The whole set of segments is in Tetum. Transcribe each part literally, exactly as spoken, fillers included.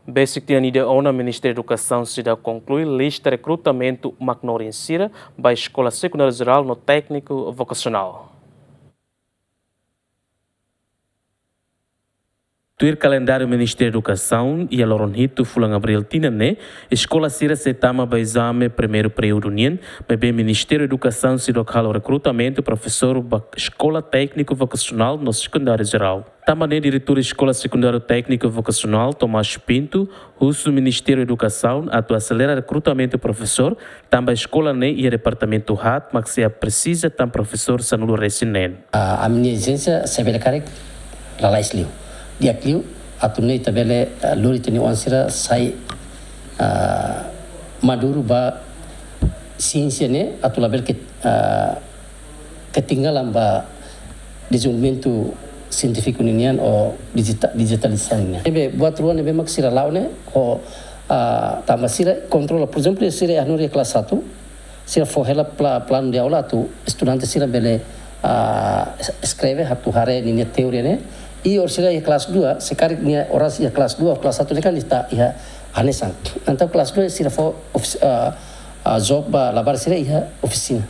Besik tinan ida ona, Ministériu Edukasaun seidauk konklui lista rekrutamentu maknorin sira ba Eskola Sekundáriu Jerál no Tékniku Vokasionál. Tuir kalendáriu Ministériu Edukasaun, iha loron hitu fulan Abríl tinan ne'e, eskola sira sei tama ba ezame primeiru períodu nian, maibé Ministériu Edukasaun seidauk halo rekrutamentu profesór ba Eskola Tékniku Vokasionál no Sekundáriu Jerál. Tanba ne'e, Diretór Eskola Sekundáriu Tékniku Vokasionál, Tomás Pinto, husu Ministériu Edukasaun atu aselera rekrutamentu profesór, tanba eskola ne'e iha departamentu haat, mak sei presiza tan profesór sanulu resin neen. Ah, ami-nia ezijénsia, se bele karik, lalais liu. Di'ak liu, atu nune'e ita bele, ah, lori ita-nia oan sira sai, ah, maduru ba siénsia ne'e, atu labele ke, ah, ketinggalan ba dezenvolvimentu sientífiku ninian ou dijita-, dijitalizasaun ninian. Ne'ebé buat rua ne'ebé mak sira la'o ne'e, ho, ah, tanba sira kontrola, por ezemplu, sira iha hanorin iha kelas satu, sira fó hela pla-, planu de aula atu estudante sira bele, ah, es-, eskreve atu haree ninia teoria ne'e. I orsida iha kelas dua, se karik nia oras iha kelas dua, kelas satu ne'e kan ita iha hanesan. Entaun kelas dua sira fó ofis-, ah, ah, job ba labarik sira iha ofisina,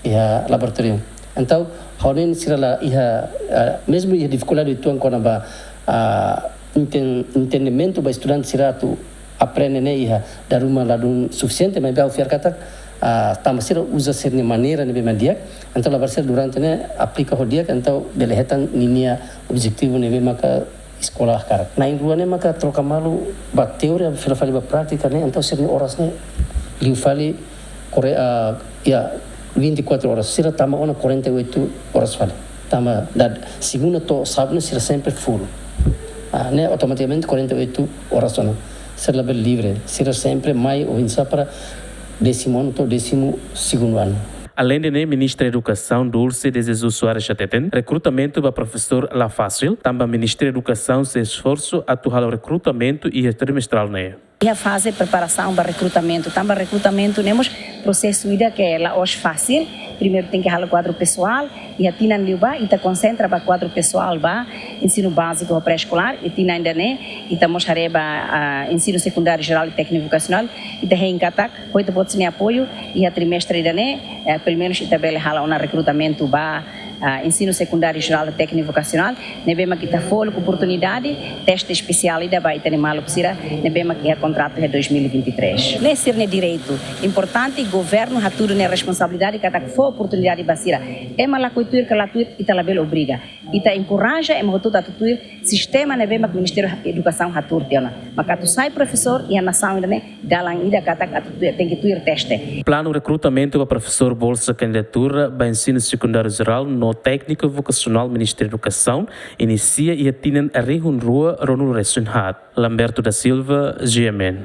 iha laboratóriu. Entaun, ha'u hanoin sira la iha, ah, mezmu iha difikuldade uitoan kona-ba, ah, enten-, entendimentu ba estudante sira atu aprende ne'e iha dala ruma ladún sufisiente, maibé ha'u fiar katak, ah, tanba sira uza sira-nia maneira ne'ebé mak di'ak, entaun labarik sira durante ne'e aplika ho di'ak, entaun bele hetan ninia objetivu ne'ebé maka eskola hakarak. Na'in-rua ne'e maka troka malu ba teoria fila fali ba prátika ne'e, entaun sira-nia oras ne'e liu fali kore-, ah, iha vinte e quatro horas, sira tama ona quarenta e oito horas fali. Tanba da segunda to'o sábadu ne'e sira sempre full. Ah, ne'e automatikamente quarenta e oito horas ona. Sira labele livre, sira sempre mai oinsá para décimo ano to'o décimo segundo ano. Aleinde ne'e, Ministra Edukasaun Dulce de Jesus Soares hateten, rekrutamentu ba profesór la fasil, tanba Ministériu Edukasaun sei esforsu atu halo rekrutamentu iha trimestrál ne'e. Iha faze preparasaun ba rekrutamentu, tanba rekrutamentu ne'e mós prosesu ida ke la'ós fasil. Primeiru tenke halo kuadru pesoál, iha tinan liubá ita konsentra ba kuadru pesoál ba ensinu báziku ho pré-eskolár, i tinan ida-ne'e ita mós haree ba, ah, ensinu sekundáriu jerál i tékniku vokasionál, ita hein katak, ho ita-boot sira-nia apoiu, iha trimestre ida-ne'e, eh, pelumenus ita bele halo ona rekrutamentu ba, ah, ensinu sekundáriu jerál i tékniku vokasionál, ne'ebé mak ita fó loos oportunidade, teste espesiál ida ba ita-nia maluk sira ne'ebé mak iha kontratu iha dois mil e vinte e três. Ne'e sira-nia direitu. Importante governu hatudu nia responsabilidade katak fó oportunidade ba sira. Ema lakohi tuir ka la tuir, ita labele obriga. Ita enkoraja ema hotu-hotu atu tuir sistema ne'ebé mak Ministériu Edukasaun hatuur tiha ona. Maka atu sai profesór iha nasaun ida-ne'e, dalan ida katak atu tuir, tenke tuir teste. Planu rekrutamentu ba profesór bolsa kandidatura ba ensinu sekundáriu jerál no tékniku vokasionál Ministériu Edukasaun inisia iha tinan rihun rua ruanulu resin haat. Lamberto da Silva, G M N.